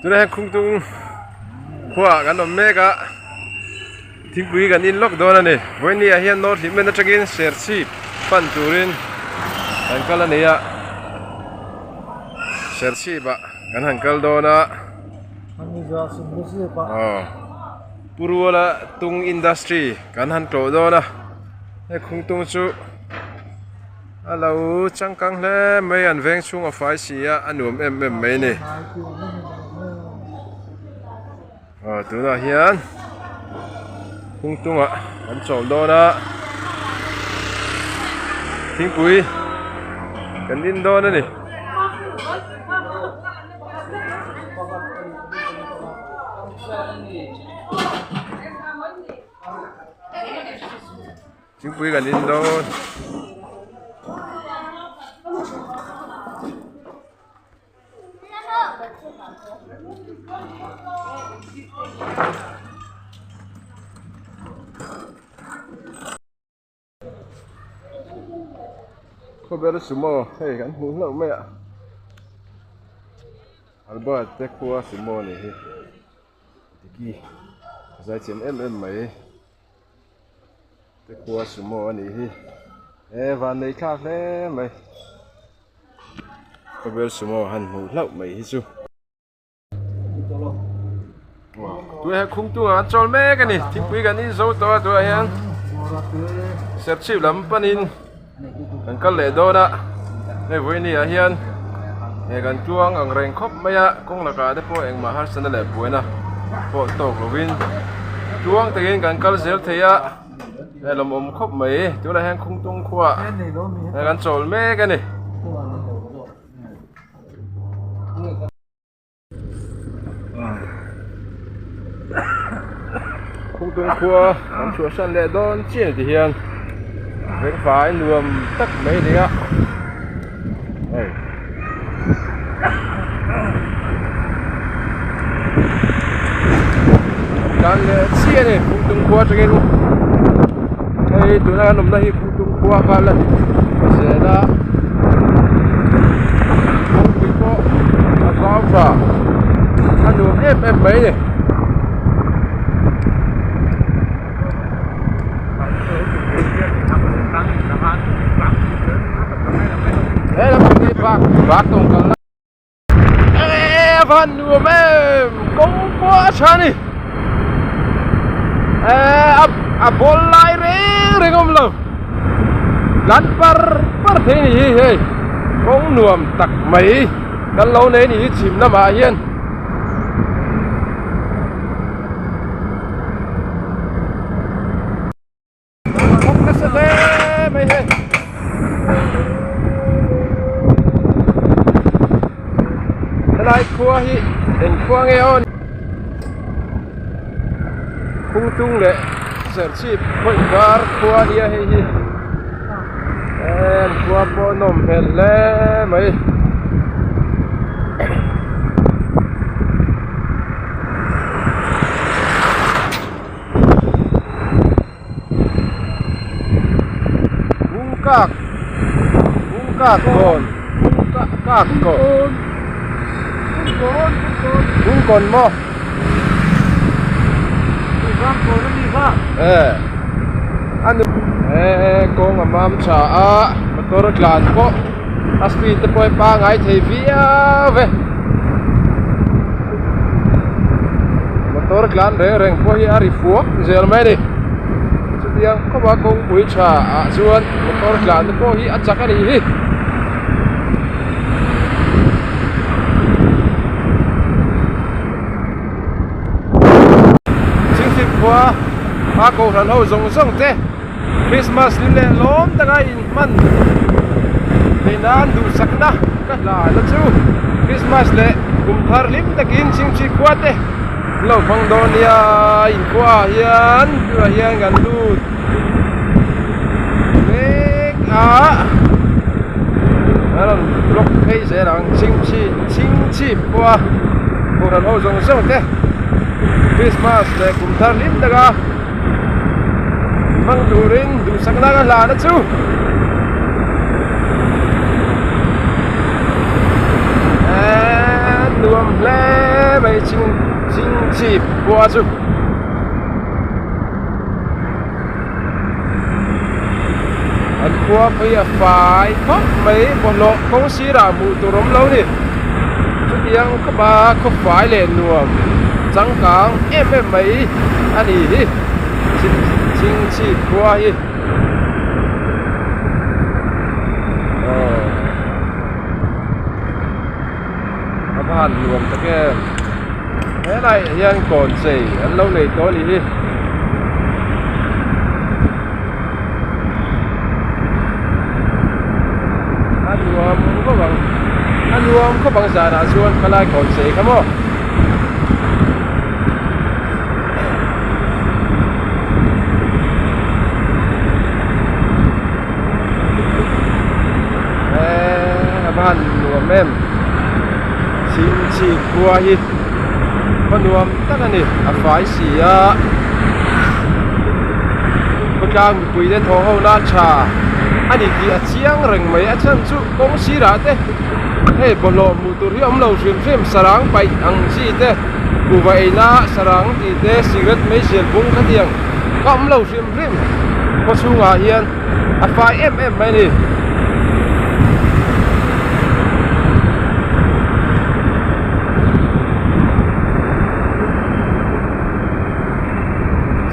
Tunah hian Khungtung khuaah kan awm mek a, thingpui kan in lawk dawn a ni. Vawiini ah hian North Hlimen atangin Serchhip pan turin kan kal a ni a, Serchhip ah kan han kal dawn a. Aw Pu Ruala Tung Industry kan han tlawh dawn a, he Khungtung chu. A lo changkang hle mai an veng chhung a fai si a a nuam em em mai a ni aw tunah hian kungtungah an chawl dawn a thingpui kan in dawn a ni. Thingpui kan in dawn. Khawbel sumo hei kan hmuh hlauh mai a Albert te khua sumo a nih hi Diki a zai thiam em em mai. Te khua sumo a nih hi e van nei thlak hle mai khawvel sumo han hmuh hlauh mai hi chu tui he khung tung ah an chawl mek a ni thingpui kan in zo tawh a tunah hian serchhip lam panin kan kal leh dawn a hei vawiini ah hian he kan tluang ang reng khawp mai a kawng lakah te pawh engmah harsatna leh buaina pawh tawk lovin tluang takin kan kal zel thei a hei lawmawm khawp mai tunah hian khungtung khuaah kan chawl mek a ni. Khungtung khua kan chhuahsan leh dawn chian ti hian vengfai nuam tak mai a ni a hei kan leh chiah a ni Khungtung khua atangin hei tuna kan awmna hi Khungtung khua kha la ni zel a. Kawngpui pawh a zau tha a nuam em em mai a ni. He lam pang hi bak bak tawng kalna e a van nuam em kawng pawh a tha a ni e a ball lai reng reng a awm lo. Lan par par thei a ni hi hei kawng nuam tak mai kan lo nei a ni hi chhim lamah hian. Kawng nasa hle mai hei. Helai khua hi eng khua nge aw Phungtung leh Serchhip khawih kar khua a nia hei hi em khua pawh nawm hmel hle mai. Bungkak Bungkak kawn Bungkak kawn Bungkawn maw e a e kawng a mam tha a motor a tlan pawh a speed te pawh a pangai thei viau e motor tlan reng reng pawh hi a ri fuak zel mai a ni chutiang khawp a kawngpui tha ah chuan motor tlan te pawh hi a chak a nih hi. Chingchip khua a kohhran ho zawng zawng te Christmas ni leh lawm taka inhman theih nan duhsakna ka hlan a chu Christmas leh kum thar hlim takin Chingchip khua te an lo hmang dawn nia inkhua ah hian tunah hian kan lut mek a a rawn block phei zel ang Chingchip Chingchip khua kohhran ho zawng zawng te Christmas leh kum thar hlim taka hmang turin duhsakna ka hlan a chu. Eee nuam hle mai. mai ching chingchip khua chu. An khua phei a fai khawp mai bawlhhlawh kawng sirah hmuh tur awm lo ni. Chutiang khawpa khaw fai leh nuam changkang em em mai a ni hi chingchip khua hi. Aw a va han nuam tak em helaiah hian kawn chei an lo nei tawh a nih hi. A nuam khawp ang a nuam khawp ang zanah chuan khalai kawn chei kha maw. Eee a va han nuam em chhingchhip khua hi khaw nuam tak a ni a fai si a khawtlang mipui te thaw ho na tha a ni tih a chiang reng mai a chhan chu kawng sirah te hei bawlhhlawh hmuh tur hi a awm lo hrim hrim sarang paih ang chi te kuhva eina sarang tih te cigarette meizial bung khatiang ka awm lo hrim hrim khaw chhungah hian a fai em em mai a ni.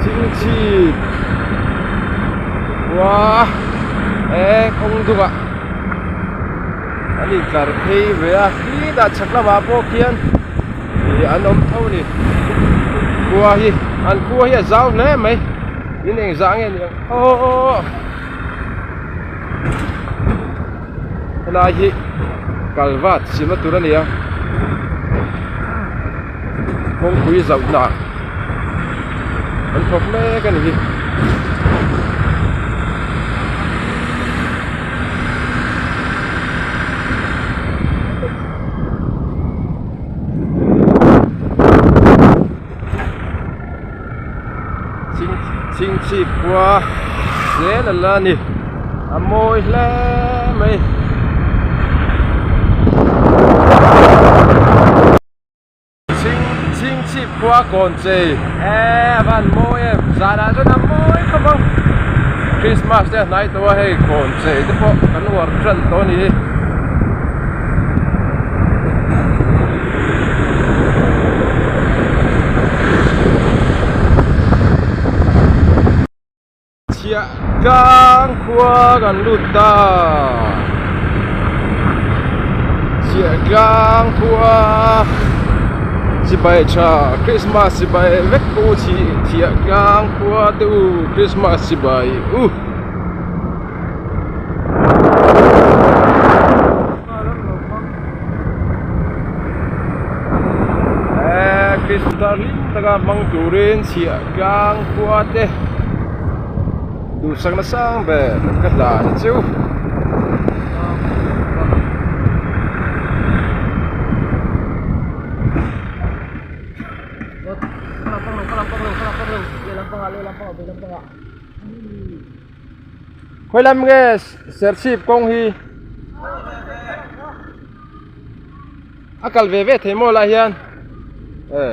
Chingchip khua e kawng dungah an intlar phei ve a khitah chhak lamah pawh khian ih an awm tho a ni khua hi an khua hi a zau hle mai in engzah nge ni ang aw helai hi kalvat simna tur a ni a kawngpui zauh hnah an thawk mek a ni hi. Chingchip khua zel a la ni a mawi hle mai. Chingchip khua kawn chei eee a van mawi em zanah chuan a mawi khawp ang Christmas te a hnai tawh a hei kawn chei te pawh kan uar tan tawh a ni hi. Chhiah tlang khua kan lut ta chhiah tlang khua chibai tha Christmas chibai vek u chhiah tlang khua te u Christmas chibai u. Eee Krista hlim taka hmang turin chhiah tlang khua te duhsakna sang ber ka hlan a chu. Khawi lam nge Serchhip kawng hi a kal ve ve thei maw lah hian e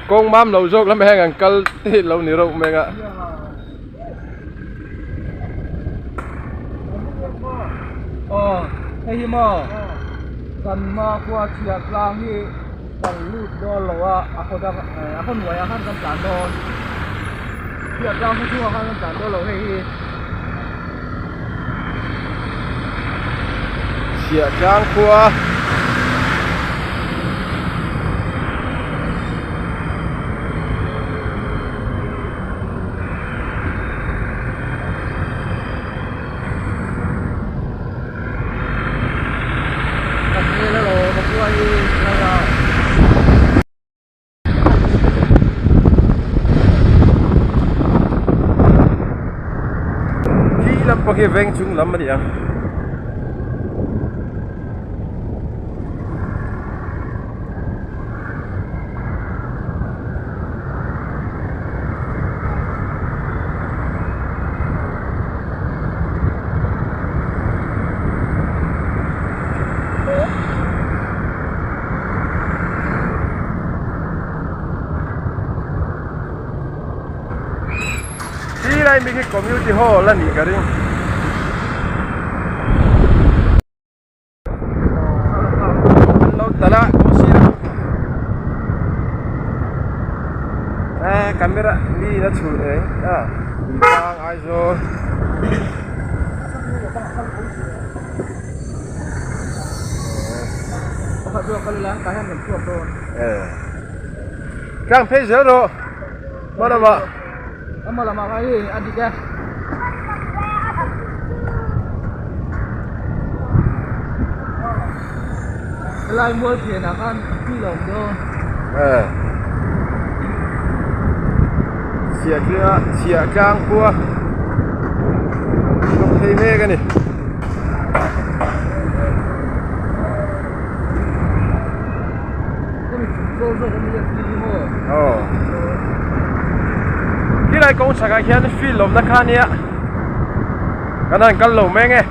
kawng mam lo zawk lamah hian kan kal theih lo ni reuh mai a. Aw hei hi maw kan hma khua chhiar tlang hi kan lut dawn lo a a khaw dang a khaw hnuaiah khan kan tlan dawn chhiar tlang khaw chhungah khan kan tlan dawn lo hei hi. Chhiah tlang khua. Khi lampang hi veng chung lam a ni ang. Khi mi khi community hall a nih ka ring. An lo talh a kawng sir a eh camera mi in a chhun eng a tlang Aizawl. Tlang phei zel rawh hma lamah. Hma lamah kha hei a dik e. Helai mual thianah khan thil a awm dawn. Eh. Chhiah tlinga chhiah tlang khua kawng phei mek a ni. Aw khilai kawng chhakah khian field awmna kha ania kan han kal lo meng e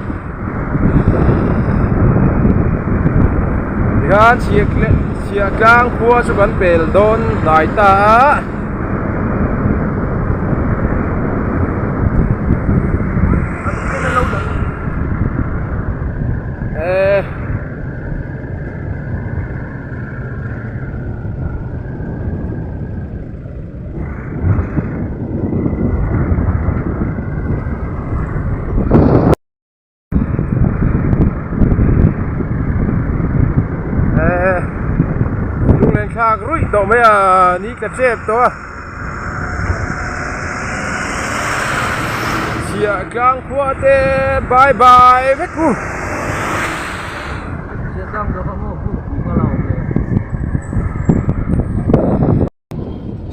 tikhan chhiah tlang khua chu kan pel dawn hnai ta a. Lunglen thlak ruih tawh mai a ni ka chep tawh a chhiah tlang khua te bye bye vek u.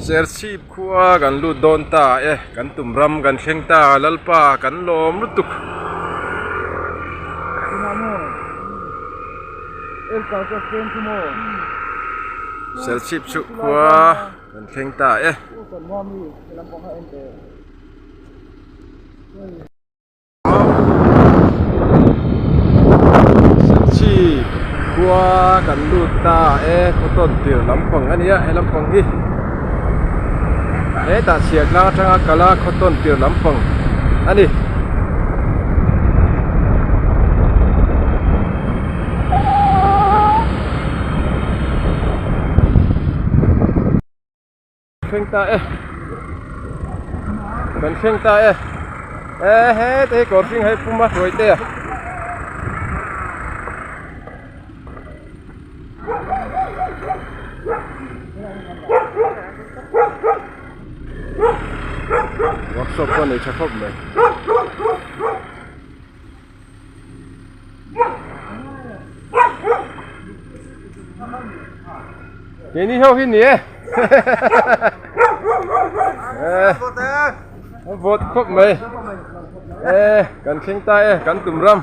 Serchhip khua kan lut dawn ta e kan tum ram kan thleng ta Lalpa kan lawm lutuk. Serchhip chu khua kan thleng ta e. Chi khua kan lut ta e khaw tawn tir lampang a nia he lampang hi hetah chhiah tlang atanga kal a khaw tawn tir lampang a ni. Thleng ta e kan thleng ta e e he te hi kawr hring hei pum a hruai te a workshop pawh nei tha khawp mai. Keini ho hi ni e vawt khawp mai e kan thleng ta e kan tum ram.